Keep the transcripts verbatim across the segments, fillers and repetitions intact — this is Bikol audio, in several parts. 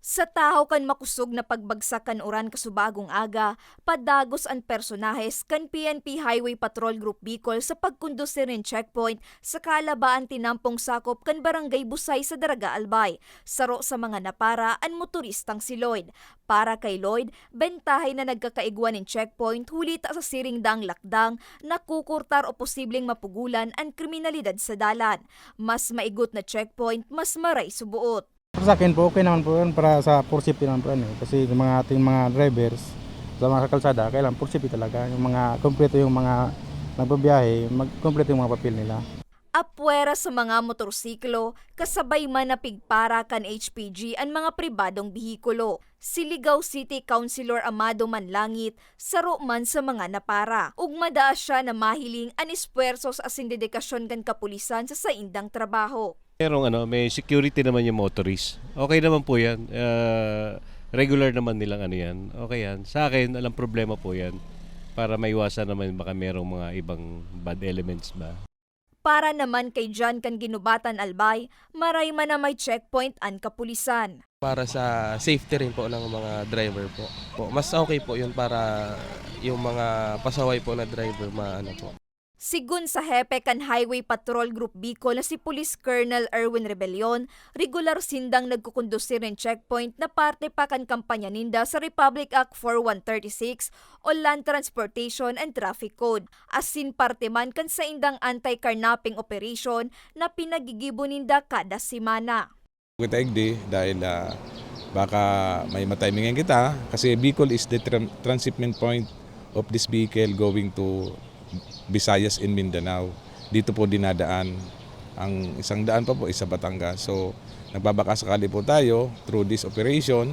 Sa tahaw kan makosog na pagbagsak kan uran kasubagong aga, padagos an personahes kan P N P Highway Patrol Group Bicol sa pagkondusir nin checkpoint sa kalabaan tinampong sakop kan Barangay Busay sa Daraga, Albay. Saro sa mga napara an motoristang si Lloyd. Para kay Lloyd, bentahe na nagkakaigwa nin checkpoint huli ta sa siring daang lakdang nakukurtar o posibleng mapugulan an kriminalidad sa dalan. Mas maigot na checkpoint, mas maray suboot. Para sa akin po, okay naman po yun. Para sa for safety naman po yan eh. Kasi yung mga ating mga drivers sa mga kalsada, kailangan for safety talaga. Yung mga kompleto yung mga nagbabiyahe, mag-, kompleto yung mga papel nila. Apwera sa mga motorsiklo, kasabay man na pigpara kan H P G an mga pribadong behikulo. Si Ligao City Councilor Amado Manlangit, saro man sa mga napara. Ug madaas siya na mahiling an espuwersos asin dedikasyon kan kapulisan sa saindang trabaho. Merong ano, may security naman yung motorist. Okay naman po yan. Ah, regular naman nilang ano yan. Okay yan. Sa akin, alang problema po yan. Para maiwasan naman baka merong mga ibang bad elements ba. Para naman kay John kan Ginubatan, Albay, maray man na may checkpoint an kapulisan. Para sa safety rin po ng mga driver po. Po, mas okay po yun para yung mga pasaway po na driver maano po. Sigun sa hepe kan Highway Patrol Group Bicol na si Police Colonel Erwin Rebellion, regular sindang nagkukondusir nin checkpoint na parte pa kan kampanya ninda sa Republic Act four one thirty-six o Land Transportation and Traffic Code, asin parte man kan saindang anti-carnapping operation na pinagigibo ninda kada semana. Kita igdi dahil, ah, baka may matimingan kita kasi Bicol is the tran-, transshipment point of this vehicle going to Visayas and Mindanao. Dito po dinadaan. Ang isang daan pa po is sa Batangas. So, nagbabaka sakali po tayo through this operation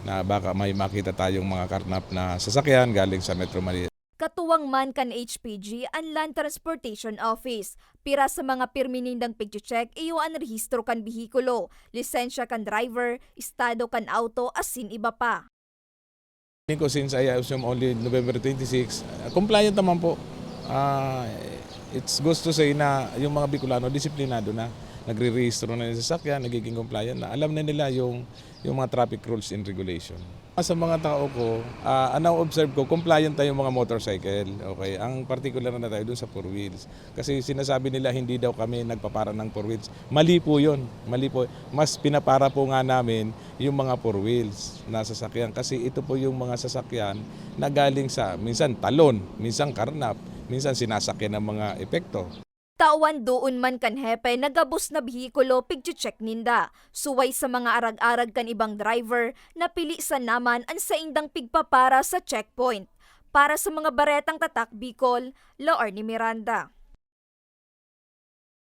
na baka may makita tayong mga karnap na sasakyan galing sa Metro Manila. Katuwang man kan H P G an Land Transportation Office. Pira sa mga pirmi nindang pigche-check iyo an rehistro kan behikulo, lisensya kan driver, estado kan auto, asin iba pa. Feeling ko, since I assume only November twenty-six, ah, compliant naman po. Ah, it's goes to say na yung mga Bicolano, disiplinado na. Nagre-rehistro na yung sasakyan, nagiging compliant na. Alam na nila yung, yung mga traffic rules and regulation. Sa mga tao ko, ah, ang na-observe ko, compliant tayong mga motorcycle. Okay, ang particular na tayo dun sa four wheels. Kasi sinasabi nila, hindi daw kami nagpapara ng four wheels. Mali po yun. Mali po. Mas pinapara po nga namin yung mga four wheels na sasakyan. Kasi ito po yung mga sasakyan na galing sa, minsan talon, minsan karnap, minsan sinasakyan ng mga epekto. Tawan doon man kan hepe na gabos na behikulo pigche-check ninda. Suway sa mga arag-arag kan ibang driver, napili sana man an saindang pigpapara sa checkpoint. Para sa mga baretang Tatak Bicol, Laorne Miranda.